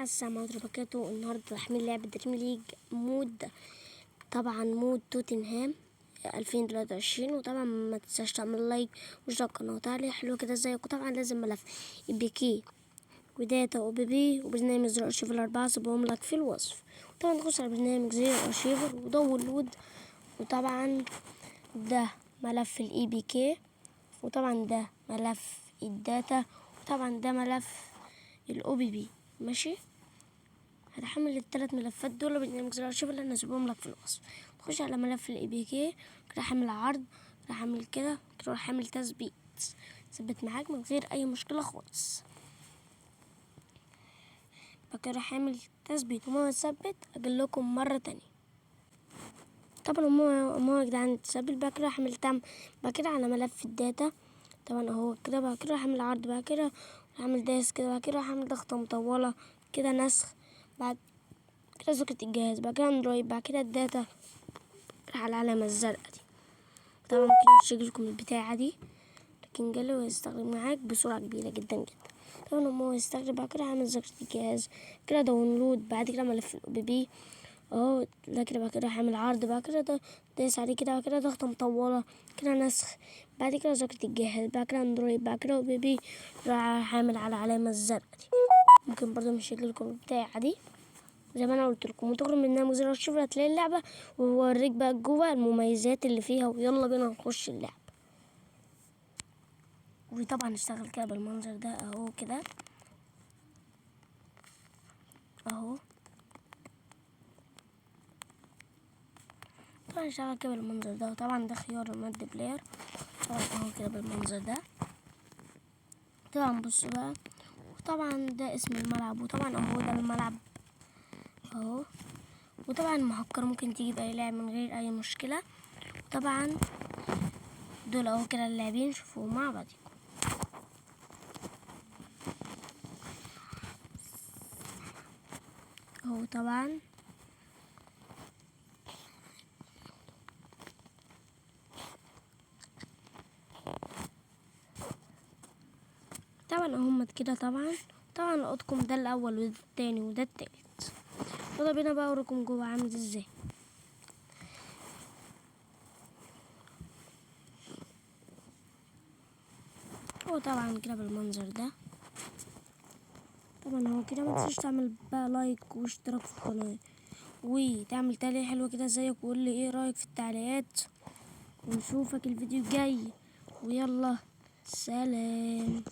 السلام عليكم وبركاته. النهارده تحميل لعبة Dream League mode، طبعا mode توتنهام 2023. وطبعا ما تنساش تعمل like واشتراك القناة وتعليق حلو كده زيك. وطبعا لازم ملف APK و data OBB وبرنامج ZArchiver 4 سيبهم لك في الوصف. وطبعا تخش على برنامج ZArchiver و download، وطبعا ده ملف ال APK، وطبعا ده ملف ال data، وطبعا ده ملف ال OBB. ماشي، هتحمل الثلاث ملفات دول برنامج ZArchiver اللي انا سيبهم لك في الوصف. تخش على ملف ال APK، كده حمل عرض، كده حمل كده، كده حمل تثبيت، ثبت معاك من غير اي مشكله خالص. بكده حامل تثبيت، وما تثبت اجي لكم مره تانية. طبعا ما يا جدعان تثبت. بعد كده حمل تم، بعد كده على ملف ال data طبعا اهو كده. بعد كده حمل عرض، بعد كده حمل داس كده، بعد كده حمل ضغطه مطوله كده نسخ، بعد كده ذاكرة الجهاز، بعد كده اندرويد، بعد كده ال data على العلامة الزرقاء دي. طبعا ممكن يشغل لكم البتاعة دي، لكن جاله ويستخدم معاك بسرعة كبيرة جدا جدا. طبعا هو يستخدم. بعد كده عامل ذاكرة الجهاز كده download، بعد كده ملف ال OBB اهو ده كده. بعد كده هعمل عرض، بعد كده ده دايس عليه كده، بعد كده ضغطة مطولة كده نسخ، بعد كده ذاكرة الجهاز، بعد كده اندرويد، بعد كده OBB، راح هعمل على العلامة الزرقاء دي. ممكن برضه مش لكم البتاعة دي زي ما انا قلت لكم. وتخرج من برنامج ZArchiver هتلاقي اللعبة، ووريك بقى جوه المميزات اللي فيها. ويلا بينا نخش اللعبة. وطبعا اشتغل كده بالمنظر ده اهو كده اهو. طبعا اشتغل كده بالمنظر ده. وطبعا ده خيار المد player طبعا اهو كده بالمنظر ده. طبعا بصوا بقى، وطبعا ده اسم الملعب، وطبعا اهو ده الملعب اهو. وطبعا المهكر ممكن تجيب اي لاعب من غير اي مشكلة. وطبعا دول اهو كده اللاعبين، شوفوا مع بعضكم. اهو طبعا اهم كده. طبعا لقطكم ده الاول وده التاني وده التالت. يلا بينا بقى اوريكم جوه عامل ازاي. هو طبعا كده بالمنظر ده. طبعا هو كده. ما تنساش تعمل بقى like واشتراك في القناه، وتعمل تعليق حلو كده زيك، وقول لي ايه رايك في التعليقات. ونشوفك الفيديو الجاي، ويلا سلام.